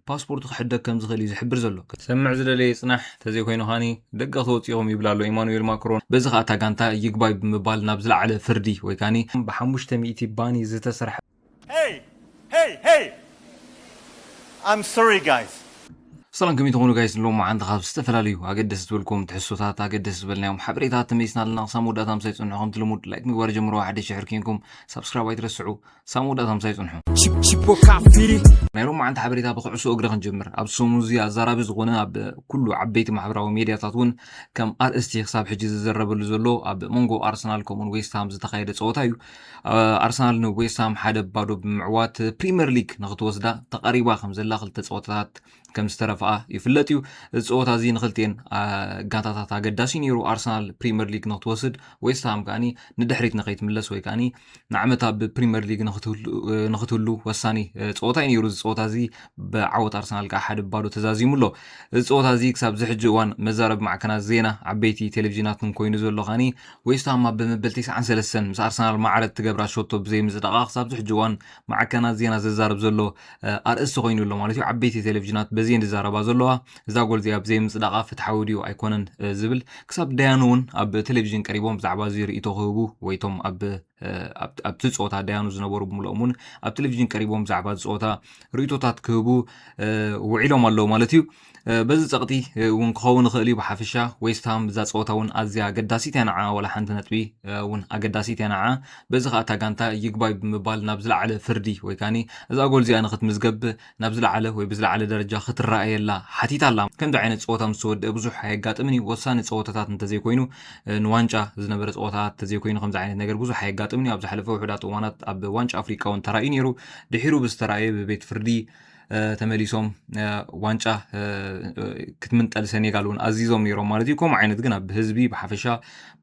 ፓስፖርቱ ክሕደግ ከም ዝኽእል እዩ ዝሕብር ዘሎ። ሰምዕ ዝደለየ ጽናሕ፣ ተዘይኮይኑ ኻኒ ደገ ክትወጽኡ ኢኹም ይብል ኣሎ ኢማኑኤል ማክሮን። በዚ ኸኣ እታ ጋንታ ይግባይ ብምባል ናብ ዝለዓለ ፍርዲ ወይ ካኒ ብሓሙሽተ ሚእቲ ባኒ ዝተሰርሐ Hey, hey, hey! I'm sorry, guys. ሰላም፣ ከመይ ትኾኑ ጋይስ? ሎም መዓንቲ ካብ ዝተፈላለዩ ኣገደስ ዝበልኩም ትሕዝቶታት ኣገደስ ዝበልናዮም ሓበሬታት ተመሊስና ኣለና። ክሳብ መወዳእታ ምሳይ ጽንሑ። ከምቲ ልሙድ ላይክ ምግባር ጀምሮ፣ ሓደ ሽሕር ኪንኩም ሳብስክራይብ ኣይትረስዑ። ሳብ መወዳእታ ምሳይ ጽንሑ። Chi- Chipoca Fitty. ናይ ሎም መዓንቲ ሓበሬታ ብኩዕሶ እግሪ ክንጀምር። ኣብ ሰሙን እዚ ኣዛራቢ ዝኾነ ኣብ ኩሉ ዓበይቲ ማሕበራዊ ሜድያታት እውን ከም ኣርእስቲ ክሳብ ሕጂ ዝዘረበሉ ዘሎ ኣብ መንጎ ኣርሰናል ከምኡን ዌስትሃም ዝተኻየደ ጸወታ እዩ። ኣርሰናል ንዌስትሃም ሓደ ባዶ ብምዕዋት ፕሪምየር ሊግ ንክትወስዳ ተቐሪባ ከም ዘላ ክልተ ጸወታታት ከም ዝተረፍኣ ይፍለጥ እዩ። እዚ ጸወታ እዚ ንክልቲኤን ጋንታታት ኣገዳሲ ነይሩ። ኣርሰናል ፕሪምየር ሊግ ንክትወስድ፣ ዌስትሃም ከኣኒ ንድሕሪት ንከይትምለስ ወይ ከኣኒ ንዓመታ ብፕሪምየር ሊግ ንክትህሉ ወሳኒ ጸወታ እዩ ነይሩ። እዚ ጸወታ እዚ ብዓወት ኣርሰናል ከዓ ሓደ ባዶ ተዛዚሙ ኣሎ። እዚ ጸወታ እዚ ክሳብ ዝሕጂ እዋን መዛረብ ማዕከናት ዜና ዓበይቲ ቴሌቪዥናትን ኮይኑ ዘሎ ከኒ ዌስትሃም ኣብ ብምበል ተስዓን ሰለስተን ምስ ኣርሰናል ማዕረት ትገብራ ሸቶ ብዘይምጽዳቓ ክሳብ ዝሕጂ እዋን ማዕከናት ዜና ዘዛርብ ዘሎ ኣርእስቲ ኮይኑ ኣሎ ማለት እዩ። ዓበይቲ ቴሌቪዥናት በዚ ዝዛረባ ዘለዋ እዛ ጎል እዚኣ ብዘይምጽዳቓ ፍትሓዊ ድዩ ኣይኮነን ዝብል ክሳብ ዳያኑ እውን ኣብ ቴሌቪዥን ቀሪቦም ብዛዕባ እዚ ርእይቶ ክህቡ ወይ ቶም ኣብ ኣብቲ ጸወታ ዳያኑ ዝነበሩ ብምልኦም እውን ኣብ ቴሌቪዥን ቀሪቦም ብዛዕባ ጸወታ ርእይቶታት ክህቡ ውዒሎም ኣለዉ ማለት እዩ። በዚ ጸቕጢ እውን ክኸውን ይኽእል እዩ። ብሓፈሻ ዌስትሃም እዛ ጸወታ እውን ኣዝያ ኣገዳሲት እያ ንዓ፣ ዋላ ሓንቲ ነጥቢ እውን ኣገዳሲት እያ ንዓ። በዚ ኸኣ እታ ጋንታ ይግባይ ብምባል ናብ ዝለዓለ ፍርዲ ወይ ከኣኒ እዛ ጎል እዚኣ ንኽትምዝገብ ናብ ዝለዓለ ወይ ብዝለዓለ ደረጃ ክትረኣየላ ሓቲታ ኣላ። ከምዚ ዓይነት ጸወታ ምስ ተወድአ ብዙሕ ኣየጋጥምን እዩ። ወሳኒ ጸወታታት እንተዘይኮይኑ፣ ንዋንጫ ዝነበረ ጸወታ እንተዘይኮይኑ ከምዚ ዓይነት ነገር ብዙሕ ኣየጋጥምን እዩ። ኣብ ዝሓለፈ ውሑዳት እዋናት ኣብ ዋንጫ ኣፍሪቃ እውን ተራእዩ ነይሩ። ድሒሩ ብዝተራእየ ብቤት ፍርዲ ተመሊሶም ዋንጫ ክትምንጠል ሰኔጋል እውን ኣዚዞም ነይሮም ማለት እዩ። ከምኡ ዓይነት ግን ኣብ ህዝቢ ብሓፈሻ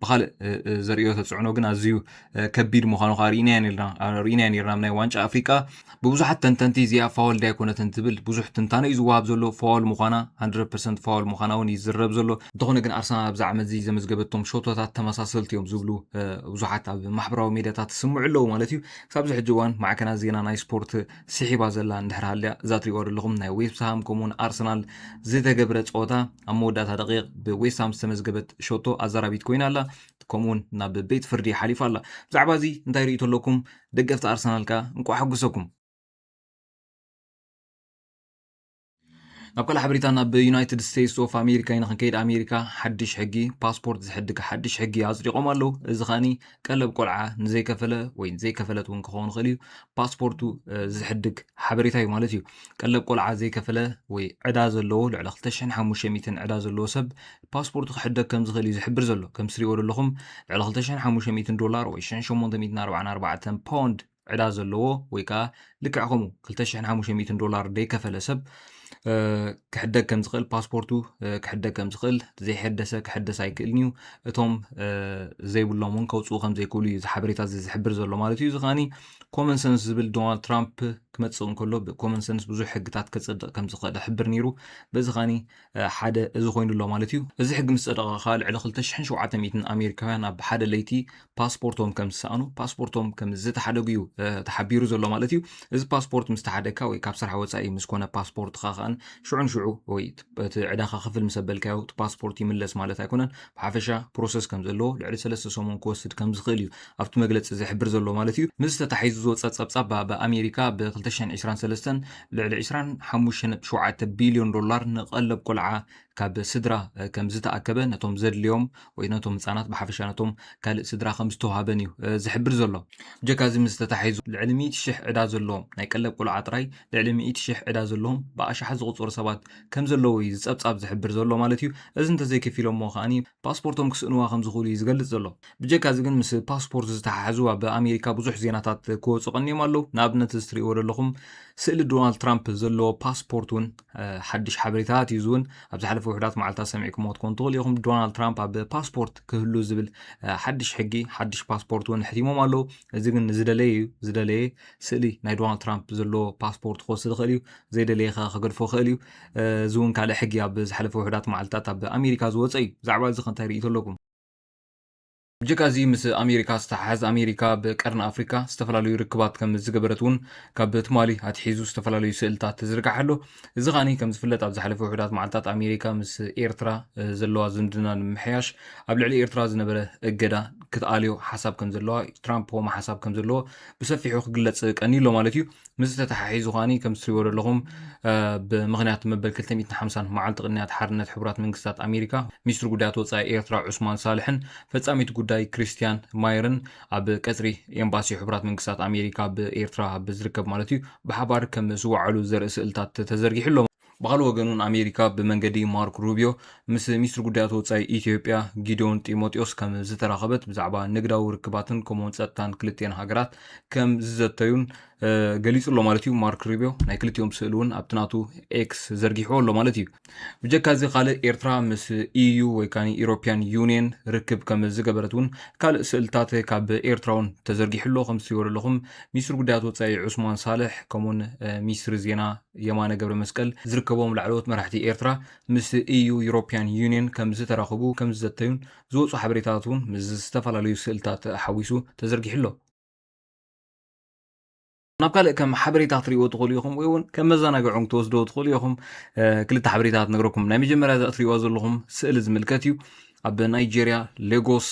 ብኻልእ ዘርእዮ ተፅዕኖ ግን ኣዝዩ ከቢድ ምዃኑ ከዓ ርኢናዮ ነርና። ርኢናዮ ነርና። ኣብ ናይ ዋንጫ ኣፍሪቃ ብብዙሓት ተንተንቲ እዚኣ ፋውል ዳይኮነትን ትብል ብዙሕ ትንታነ እዩ ዝወሃብ ዘሎ። ፋውል ምዃና፣ ሃንድረድ ፐርሰንት ፋውል ምዃና እውን ይዝረብ ዘሎ። እንተኾነ ግን ኣርሰናል ኣብዚ ዓመት እዚ ዘመዝገበቶም ሸቶታት ተመሳሰልቲ እዮም ዝብሉ ብዙሓት ኣብ ማሕበራዊ ሜድያታት ዝስምዑ ኣለዉ ማለት እዩ። ክሳብ እዚ ሕጂ እዋን ማዕከናት ዜና ናይ ስፖርት ስሒባ ዘላ እንድሕር ሃልያ፣ እዛ ትሪእዋ ዘለኹም ናይ ዌስትሃም ከምኡውን ኣርሰናል ዝተገብረ ፀወታ ኣብ መወዳእታ ደቂቕ ብዌስትሃም ዝተመዝገበት ሸቶ ኣዛራቢት ኮይና ኣላ። ከምኡውን ናብ ቤት ፍርዲ ሓሊፋ ኣላ። ብዛዕባ እዚ እንታይ ርእይቶ ኣለኩም? ደገፍቲ ኣርሰናል ከኣ እንቋዕ ሓጎሰኩም። ናብ ካልእ ሓበሬታ፣ ናብ ዩናይትድ ስቴትስ ኦፍ ኣሜሪካ ኢና ክንከይድ። ኣሜሪካ ሓድሽ ሕጊ፣ ፓስፖርት ዝሕድግ ሓድሽ ሕጊ ኣጽዲቖም ኣለዉ። እዚ ከኣኒ ቀለብ ቆልዓ ንዘይከፈለ ወይ ዘይከፈለት እውን ክኸውን ይኽእል እዩ፣ ፓስፖርቱ ዝሕድግ ሓበሬታ እዩ ማለት እዩ። ቀለብ ቆልዓ ዘይከፈለ ወይ ዕዳ ዘለዎ፣ ልዕሊ ክልተ ሽሕን ሓሙሽተ ሚእትን ዕዳ ዘለዎ ሰብ ፓስፖርቱ ክሕደግ ከም ዝኽእል እዩ ዝሕብር ዘሎ። ከም ትሪእዎ ዘለኹም፣ ልዕሊ ክልተ ሽሕን ሓሙሽተ ሚእትን ዶላር ወይ ሽሕን ሸሞንተ ሚእትን ኣርባዓን ኣርባዕተን ፓውንድ ዕዳ ዘለዎ ወይ ከዓ ልክዕ ከምኡ ክልተ ሽሕን ሓሙሽተ ሚእትን ዶላር ዘይከፈለ ሰብ ክሕደግ ከም ዝኽእል፣ ፓስፖርቱ ክሕደግ ከም ዝኽእል፣ ዘይሐደሰ ክሕደስ ኣይክእልን እዩ። እቶም ዘይብሎም እውን ከውፅኡ ከም ዘይክእሉ እዩ እዚ ሓበሬታ እዚ ዝሕብር ዘሎ ማለት እዩ። እዚ ከኣኒ ኮመን ሰንስ ዝብል ዶናልድ ትራምፕ ክመፅእ እንከሎ ብኮመን ሰንስ ብዙሕ ሕግታት ከፀድቕ ከም ዝኽእል ይሕብር ነይሩ። በዚ ከኣኒ ሓደ እዚ ኮይኑ ኣሎ ማለት እዩ። እዚ ሕጊ ምስ ጸደቐ ከኣ ልዕሊ ክልተ ሽሕን ሸውዓተ ሚእትን ኣሜሪካውያን ኣብ ሓደ ለይቲ ፓስፖርቶም ከም ዝሰኣኑ፣ ፓስፖርቶም ከም ዝተሓደጉ እዩ ተሓቢሩ ዘሎ ማለት እዩ። እዚ ፓስፖርት ምስ ተሓደግካ ወይ ካብ ስራሕ ወጻኢ ምስ ኮነ ፓስፖርትኻ ከኣን ሽዑን ሽዑ ወይ እቲ ዕዳኻ ክፍል ምስ ኣበልካዮ እቲ ፓስፖርት ይምለስ ማለት ኣይኮነን። ብሓፈሻ ፕሮሰስ ከም ዘለዎ፣ ልዕሊ ሰለስተ ሰሙን ክወስድ ከም ዝኽእል እዩ ኣብቲ መግለጺ ዝሕብር ዘሎ ማለት እዩ። ምስ ተታሒዙ ዝወጸ ጸብጻብ ኣብ ኣሜሪካ ብ ክልተ ሽሕን ዕስራን ሰለስተን ልዕሊ ዕስራን ሓሙሽተ ነጥቢ ሸውዓተ ቢልዮን ዶላር ንቐለብ ቆልዓ ካብ ስድራ ከም ዝተኣከበ፣ ነቶም ዘድልዮም ወይ ነቶም ህጻናት ብሓፈሻ ነቶም ካልእ ስድራ ከም ዝተዋህበን እዩ ዝሕብር ዘሎ። ብጀካ እዚ ምስ ተታሒዙ ልዕሊ ሚእቲ ሽሕ ዕዳ ዘለዎም ናይ ቀለብ ቆልዓ ጥራይ ልዕሊ ሚእቲ ሽሕ ዕዳ ዘለዎም ብኣሽሓት ዝቑጸሩ ሰባት ከም ዘለዉ እዩ ዝጸብጻብ ዝሕብር ዘሎ ማለት እዩ። እዚ እንተዘይከፊሎሞ ከኣኒ ፓስፖርቶም ክስእንዋ ከም ዝኽእሉ እዩ ዝገልጽ ዘሎ። ብጀካ እዚ ግን ምስ ፓስፖርት ዝተሓሓዙ ኣብ ኣሜሪካ ብዙሕ ዜናታት ክወጹ ቀኒዮም ኣለዉ። ንኣብነት እዚ ትሪእዎ ዘለኹም ስእሊ ዶናልድ ትራምፕ ዘለዎ ፓስፖርት እውን ሓድሽ ሓበሬታት እዩ። እዚ እውን ኣብ ዝሓለፈ ውሕዳት መዓልታት ሰሚዕኩምዎ ትኾኑ ትኽእሉ ኢኹም። ዶናልድ ትራምፕ ኣብ ፓስፖርት ክህሉ ዝብል ሓድሽ ሕጊ፣ ሓድሽ ፓስፖርት እውን ሕቲሞም ኣለዉ። እዚ ግን ንዝደለየ እዩ። ዝደለየ ስእሊ ናይ ዶናልድ ትራምፕ ዘለዎ ፓስፖርት ክወስድ ይኽእል እዩ። ዘይደለየ ከኣ ክገድፎ ይኽእል እዩ። እዚ እውን ካልእ ሕጊ ኣብ ዝሓለፈ ውሕዳት መዓልታት ኣብ ኣሜሪካ ዝወፀ እዩ። ብዛዕባ እዚ ከ እንታይ ርእይቶ ኣለኩም? ብጀካ እዚ ምስ ኣሜሪካ ዝተሓሓዝ ኣሜሪካ ብቀርኒ ኣፍሪካ ዝተፈላለዩ ርክባት ከም ዝገበረት እውን ካብ ትማሊ ኣትሒዙ ዝተፈላለዩ ስእልታት ተዝርጋሕ ኣሎ። እዚ ኸዓኒ ከም ዝፍለጥ ኣብ ዝሓለፈ ውሕዳት መዓልታት ኣሜሪካ ምስ ኤርትራ ዘለዋ ዝምድና ንምሕያሽ ኣብ ልዕሊ ኤርትራ ዝነበረ እገዳ ክትኣልዮ ሓሳብ ከም ዘለዋ ትራምፕ ሆማ ሓሳብ ከም ዘለዎ ብሰፊሑ ክግለጽ ቀኒሎ ማለት እዩ። ምስ ተተሓሒዙ ኸዓኒ ከም ትሪእዎ ዘለኹም ብምኽንያት መበል ክልተ ሚእትን ሓምሳን መዓልቲ ቅንያት ሓርነት ሕቡራት መንግስታት ኣሜሪካ ሚኒስትሪ ጉዳያት ወፃኢ ኤርትራ ዑስማን ሳልሕን ፈጻሚት ጉዳይ ክሪስቲያን ማየርን ኣብ ቀጽሪ ኤምባሲ ሕቡራት መንግስታት ኣሜሪካ ብኤርትራ ብዝርከብ ማለት እዩ ብሓባር ከም ዝወዓሉ ዘርኢ ስእልታት ተዘርጊሑ ኣሎ። ብኻልእ ወገኑን ኣሜሪካ ብመንገዲ ማርክ ሩቢዮ ምስ ሚኒስትሪ ጉዳያት ወፃኢ ኢትዮጵያ ጊዶን ጢሞቴዎስ ከም ዝተራኸበት ብዛዕባ ንግዳዊ ርክባትን ከምኡውን ጸጥታን ክልቲኤን ሃገራት ከም ዝዘተዩን ገሊጹ ኣሎ ማለት እዩ። ማርክ ሩቢዮ ናይ ክልቲኦም ስእሊ እውን ኣብቲ ናቱ ኤክስ ዘርጊሕዎ ኣሎ ማለት እዩ። ብጀካ እዚ ካልእ ኤርትራ ምስ ኢዩ ወይ ከዓ ኢሮፒያን ዩኒየን ርክብ ከም ዝገበረት እውን ካልእ ስእልታት ካብ ኤርትራ እውን ተዘርጊሑ ኣሎ። ከም ዝትሪእዎ ዘለኹም ሚኒስትሪ ጉዳያት ወፃኢ ዑስማን ሳልሕ ከምኡውን ሚኒስትሪ ዜና የማነ ገብረ መስቀል ዝርከቦም ላዕለዎት መራሕቲ ኤርትራ ምስ ኢዩ ዩሮፒያን ዩኒየን ከም ዝተራኸቡ ከም ዝዘተዩን ዝወፁ ሓበሬታታት እውን ምስ ዝተፈላለዩ ስእልታት ሓዊሱ ተዘርጊሑ ኣሎ። ናብ ካልእ ከም ሓበሬታ ክትሪእዎ ትኽእሉ ኢኹም ወይ እውን ከም መዘናግዕኩም ክትወስድዎ ትኽእሉ ኢኹም። ክልተ ሓበሬታታት ነግረኩም። ናይ መጀመርያ እዛ እትሪእዋ ዘለኹም ስእሊ ዝምልከት እዩ። ኣብ ናይጄርያ ሌጎስ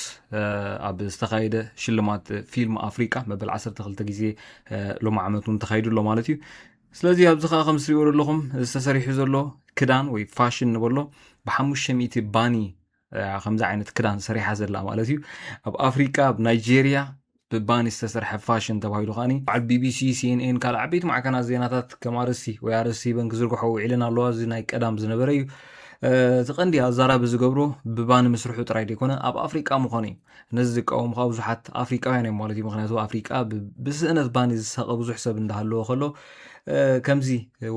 ኣብ ዝተኻየደ ሽልማት ፊልም ኣፍሪቃ መበል ዓሰርተ ክልተ ግዜ ሎሚ ዓመት እውን ተኻይዱ ኣሎ ማለት እዩ። ስለዚ ኣብዚ ከዓ ከም ዝሪእዎ ዘለኹም ዝተሰሪሑ ዘሎ ክዳን ወይ ፋሽን ንበሎ ብሓሙሽተ ሚእቲ ባኒ ከምዚ ዓይነት ክዳን ሰሪሓ ዘላ ማለት እዩ። ኣብ ኣፍሪቃ ኣብ ናይጄርያ ብባኒ ዝተሰርሐ ፋሽን ተባሂሉ ከዓኒ በዓል ቢቢሲ ሲኤንኤን ካልእ ዓበይቲ ማዕከናት ዜናታት ከም ኣርእስቲ ወይ ኣርእስቲ ሂበን ክዝርግሖ ውዒለን ኣለዋ። እዚ ናይ ቀዳም ዝነበረ እዩ። እቲ ቀንዲ ኣዛራቢ ዝገብሮ ብባኒ ምስርሑ ጥራይ ዘይኮነ ኣብ ኣፍሪቃ ምዃኑ እዩ። ነዚ ዝቃወሙ ከዓ ብዙሓት ኣፍሪቃውያን እዮም ማለት እዩ። ምክንያቱ ኣፍሪቃ ብስእነት ባኒ ዝሳቐ ብዙሕ ሰብ እንዳሃለዎ ከሎ ከምዚ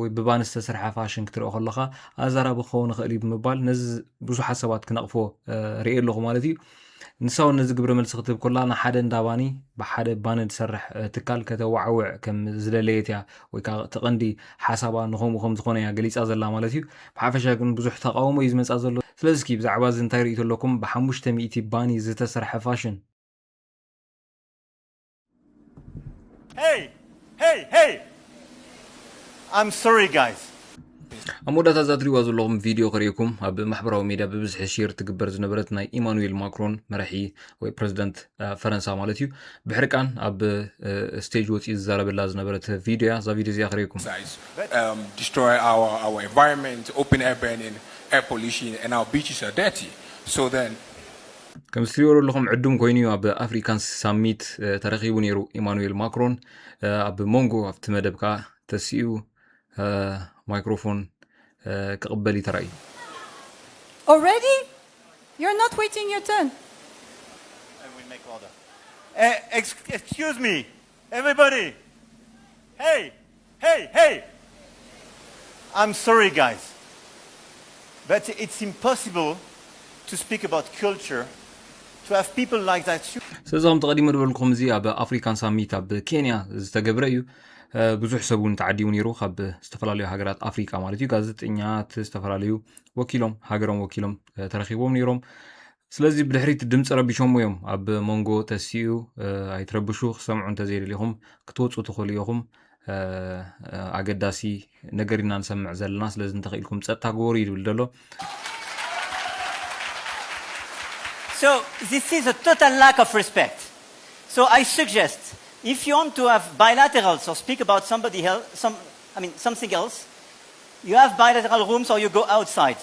ወይ ብባኒ ዝተሰርሐ ፋሽን ክትሪኦ ከለካ ኣዛራቢ ክኸውን ይኽእል እዩ ብምባል ነዚ ብዙሓት ሰባት ክነቕፎ ርእየ ኣለኹ ማለት እዩ። ንሳ እውን ነዚ ግብረ መልሲ ክትህብ ከላ ንሓደ እንዳ ባኒ ብሓደ ባኒ ዝሰርሕ ትካል ከተዋዕውዕ ከም ዝደለየት እያ ወይ ከዓ እቲ ቀንዲ ሓሳባ ንኸምኡ ከም ዝኾነ እያ ገሊፃ ዘላ ማለት እዩ። ብሓፈሻ ግን ብዙሕ ተቃውሞ እዩ ዝመፃ ዘሎ። ስለዚ እስኪ ብዛዕባ እዚ እንታይ ርእይቶ ኣለኩም? ብሓሙሽተ ሚእቲ ባኒ ዝተሰርሐ ፋሽን። Hey! Hey! Hey! I'm sorry, guys. ኣብ መወዳእታ እዛ ትሪእዋ ዘለኹም ቪድዮ ከርእየኩም። ኣብ ማሕበራዊ ሜድያ ብብዝሒ ሼር ትግበር ዝነበረት ናይ ኢማኑኤል ማክሮን መራሒ ወይ ፕረዚደንት ፈረንሳ ማለት እዩ ብሕርቃን ኣብ ስቴጅ ወፂኡ ዝዛረበላ ዝነበረት ቪድዮ እያ። እዛ ቪድዮ እዚኣ ከርእየኩም። Um, destroy our, our environment, open air burning, air pollution, and our beaches are dirty. So then, ከም ዝትሪእዎ ዘለኹም ዕዱም ኮይኑ እዩ ኣብ ኣፍሪካን ሳሚት ተረኺቡ ነይሩ ኢማኑኤል ማክሮን። ኣብ መንጎ ኣብቲ መደብ ከዓ ተሲኡ ማይክሮፎን ክቕበል እዩ ተራእዩ። Already? You're not waiting your turn. Uh, ex- excuse me, everybody. Hey, hey, hey. I'm sorry, guys. But it's impossible to speak about culture, to have people like that. ስለዚ ከም ተቐዲመ ዝበልኩም እዚ ኣብ ኣፍሪካን ሳሚት ኣብ ኬንያ ዝተገብረ እዩ። ብዙሕ ሰብ እውን ተዓዲሙ ነይሩ ካብ ዝተፈላለዩ ሃገራት ኣፍሪቃ ማለት እዩ። ጋዜጠኛት፣ ዝተፈላለዩ ወኪሎም ሃገሮም ወኪሎም ተረኪቦም ነይሮም። ስለዚ ብድሕሪት ድምፂ ረቢሾሞ እዮም ኣብ መንጎ ተሲኡ ኣይትረብሹ ክሰምዑ እንተዘይደሊኹም ክትወፁ ትኽእሉ ኢኹም። ኣገዳሲ ነገር ኢና ንሰምዕ ዘለና ስለዚ እንተኽኢልኩም ፀጥታ ግበሩ እዩ ዝብል ዘሎ። So this is a total lack of respect. So I suggest if you want to have bilaterals or speak about somebody else, some, I mean something else, you have bilateral rooms or you go outside.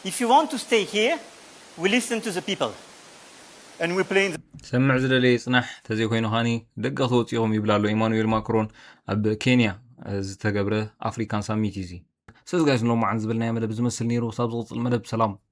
If you want to stay here, we listen to the people. And we play in ሰምዕ ዝደለየ ይፅናሕ ተዘይኮይኑ ኻኒ ደገ ክትወፅኡ ኢኹም ይብል ኣሎ ኢማኑኤል ማክሮን ኣብ ኬንያ ዝተገብረ ኣፍሪካን ሳሚት እዩ እዚ። ስለዚ ጋይስ ንሎማዓንቲ ዝበልናዮ መደብ ዝመስል ነይሩ። ክሳብ ዝቕፅል መደብ ሰላም።